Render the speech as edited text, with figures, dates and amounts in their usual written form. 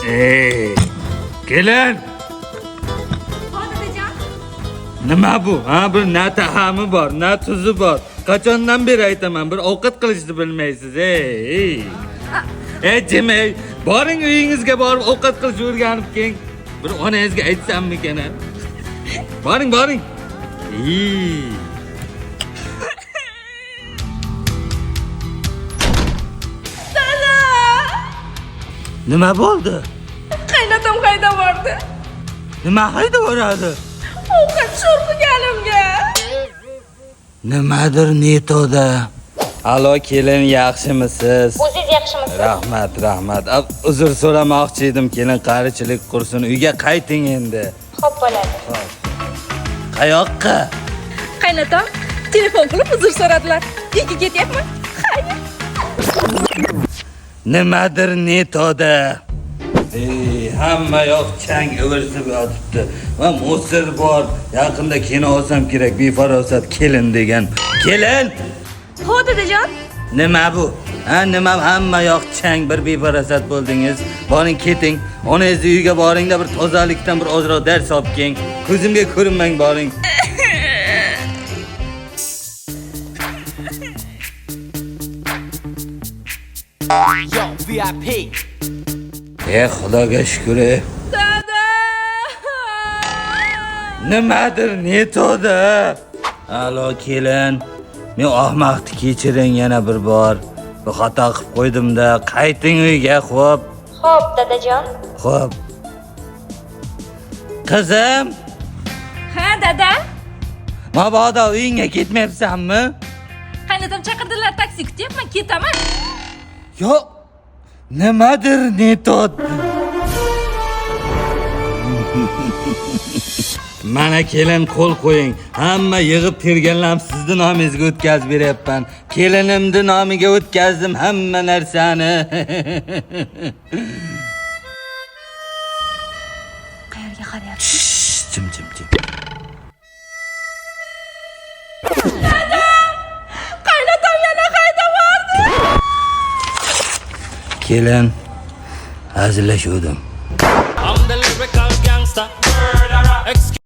Ey, kelin. Ha, dadajon. Nima bu? Ha, bir na taxami bor, na tuzi bor. Qachondan beri aytaman, bir ovqat qilishni bilmaysiz, ey. Ey. Ey, jim, ey. Boring uyingizga borib ovqat qilishni o'rganib keling. Bir onangizga aytsammikan, a? Boring, boring. Ey. Dada! Nima bo'ldi? Qaynotam haydab bordi. Nima haydab boradi? Ovqat sho'r qilganimga. Nimadir netoda. Alo kelin, yaxshimisiz? O'zingiz yaxshimisiz? Rahmat, rahmat. Uzr so'ramoqchi edim, kelin, qarichilik qursin. Uyga qayting endi. Xo'p bo'ladi. Qayoqqa? Qaynotam telefon qilib uzr so'radilar. Uyga ketyapman. Xayr. Nimadir netoda. Ey, hamma yoq chang ivirsib yotibdi. Va musir bor. Yaqinda kino olsam kerak, befarosat kelin degan. Kelin! Ho, dadajon. Nima bu? Ha, nima hamma yoq chang, bir befarosat bo'ldingiz. Boring keting. Onangizni uyiga boringda bir tozalikdan bir ozroq dars olib keling. Ko'zimga ko'rinmang, boring. Yo, VIP. Ey, Xudoga shukr. Ey. Dada! Nimadir netoda. Alo kelin. Men ahmoqni kechiring yana bir bor. Bir xato qilib qo'ydim-da. Qayting uyga, xo'p. Xo'p, dadajon. Xo'p. Qizim, Ha, dada. mabodo uyingga ketmayapsanmi? Qaynotam chaqirdilar, taksi kutyapman, ketaman. Yo'q. Nimadir netot. Mana kelin, qo'l qo'ying. Hamma yig'ib terganlarim sizni nomingizga o'tkazib beryapman. Kelinimni nomiga o'tkazdim hamma narsani. Qayerga qarayapsiz? Shh, Jim jim jim. Qaynotam yana haydab bordi. Kelin, hazillashuvdim. I'm the lyrical gangster. Murderer. Excuse